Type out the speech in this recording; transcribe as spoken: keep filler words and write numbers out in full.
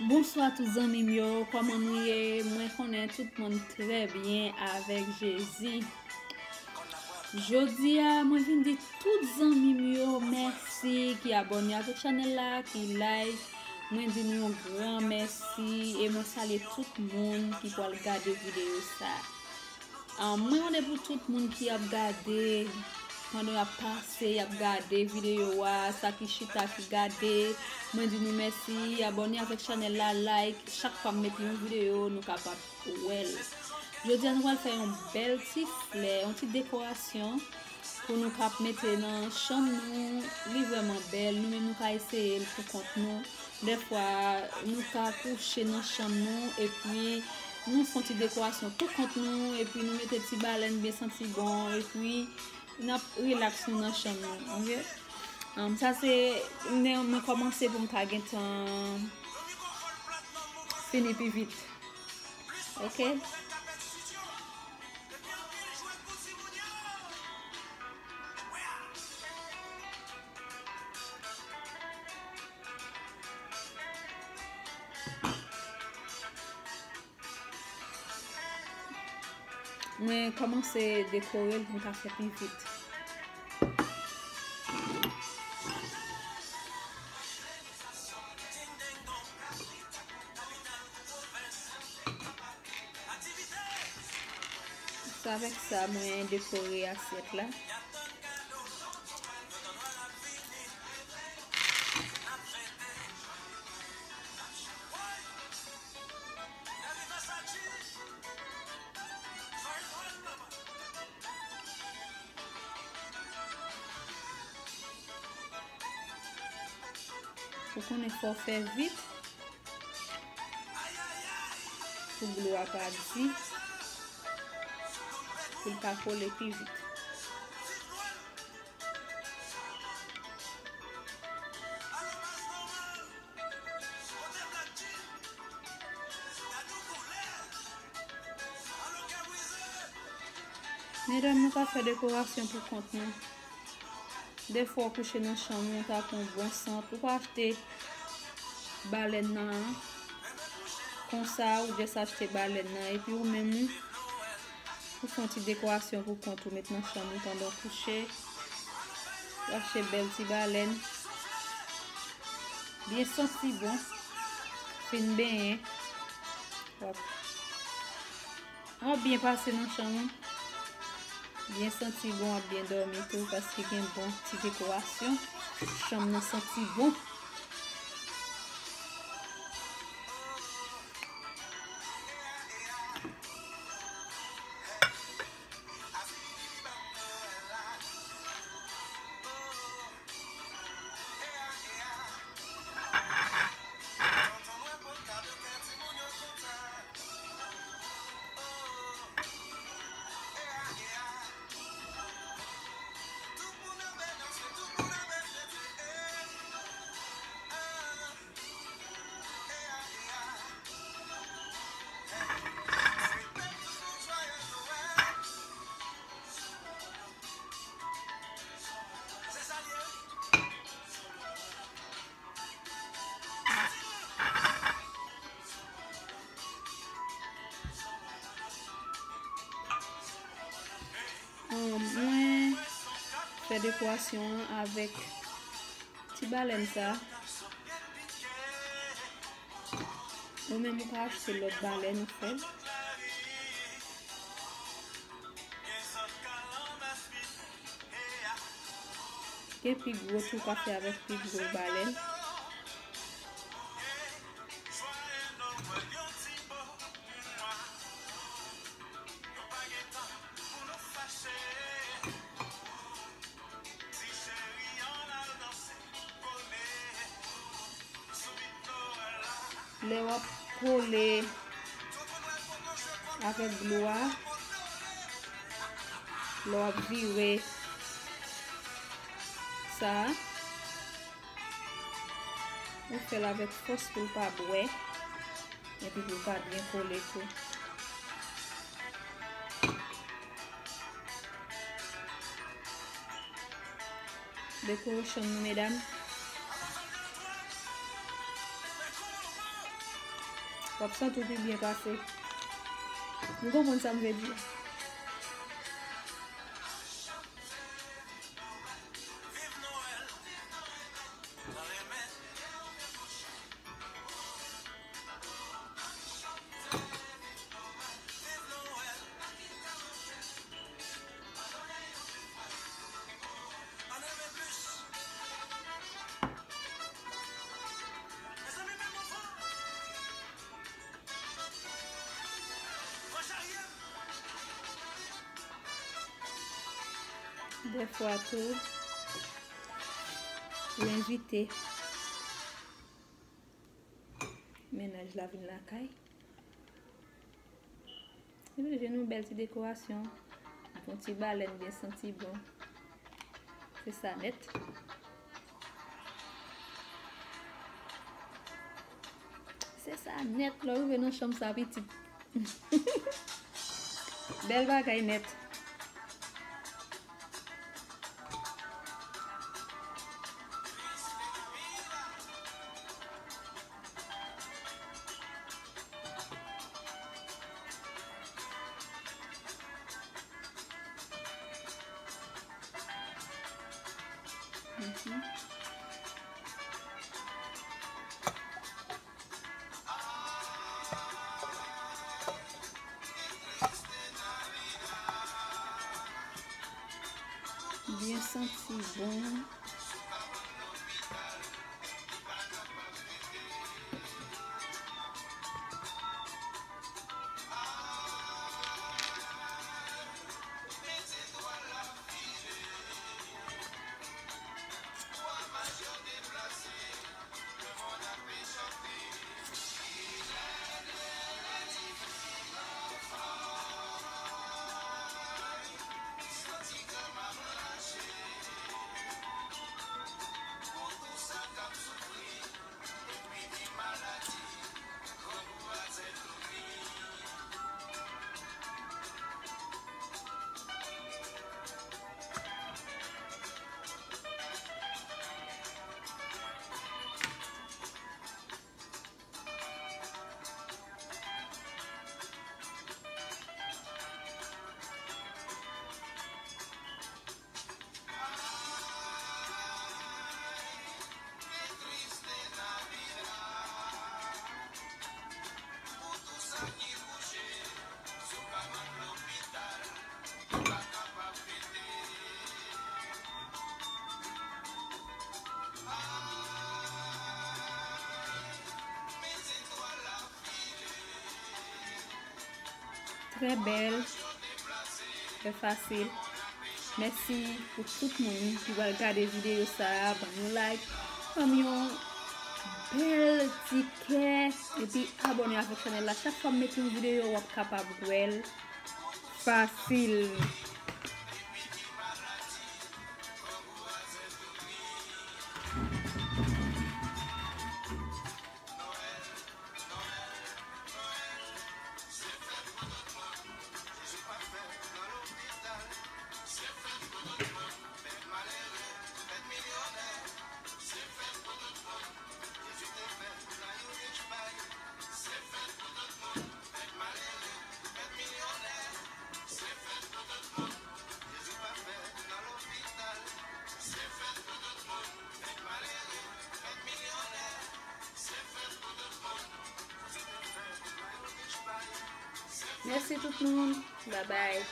Bonswa tout zanmi m yo, kòman nou ye? Mwen konnen tout moun trè byen avèk Jezi. Jodi a, mwen vin di tout zanmi m yo mèsi ki abòne avèk chanèl la, ki like. Mwen di nou yon gran mèsi e mwen salye tout moun ki pral gade videyo sa. Ah, mwen konnen pou tout moun ki ap gade, pandan y ap pase, y ap gade videyo a, sa ki chita, ki gade, mwen di nou mèsi, abòne avèk chanèl la, like, chak fwa m mete yon videyo, nou kapab wè l. Jodi a, nou pral fè yon bèl ti flè, yon ti dekorasyon pou nou kap mete nan chanm nou. Li vrèman bèl, nou menm nou ka eseye l pou kont nou. Dèfwa, nou ka kouche nan chanm nou, epi nou fè yon ti dekorasyon pou kont nou, epi nou mete ti balèn byen santi bon, epi n ap rilaks nou nan chanm nou, oke? Um, sa se, mwen, mwen kòmanse pou m ka gentan fini pi vit, oke? Mwen kòmanse dekore l pou m ka fè pi vit. Se avèk sa mwen dekore asyèt la. Ou konnen fò w fè vit pou glo a pa di, pou l ka kole pi vit. Medam, nou ka fè dekorasyon pou kont nou. Dèfwa w kouche nan chanm ou, w ta pran yon bon sant. Ou pa achte balèn nan konsa, ou jis achte balèn nan, epi ou menm ou, ou fè yon ti dekorasyon pou kont ou, met nan chanm ou pandan w kouche. Ou achte bèl ti balèn. Byen santi bon. Fin benyen. W ap W ap byen pase nan chanm ou. Byen santi bon, w ap byen dòmi tou, paske gen bon ti dekorasyon. Chanm nan santi bon. Ahn, mwen fè dekorasyon an avèk ti balèn sa. Ou menm ou ka achte lòt balèn ou fè l. Gen pi gwo tou, ou ka fè avèk pi gwo balèn. Lè w ap kole avèk glo a, lè w ap vire sa, ou fè l avèk fòs pou l pa bwè, epi pou l ka byen kole tou. Dekorasyon nou, medam. W ap santi w pi byen pase. Nou konprann sa m vle di a. Dèfwa tou, ou envite mennaj la vin lakay. Epi jwenn yon bèl ti dekorasyon. Yon ti balèn byen santi bon. Se sa nèt. Se sa nèt, lè w rive nan chanm sa pitit. Bèl bagay nèt. Mhm. Byen santi bon. Trè bèl, trè fasil. Mèsi pou tout moun ki pral gade videyo sa a. Ban m yon like, ban m yon bèl ti kè, epi abòne avèk chanèl la. Chak fwa m mete yon videyo, w ap kapab wè l fasil. Mèsi tout moun. Babay.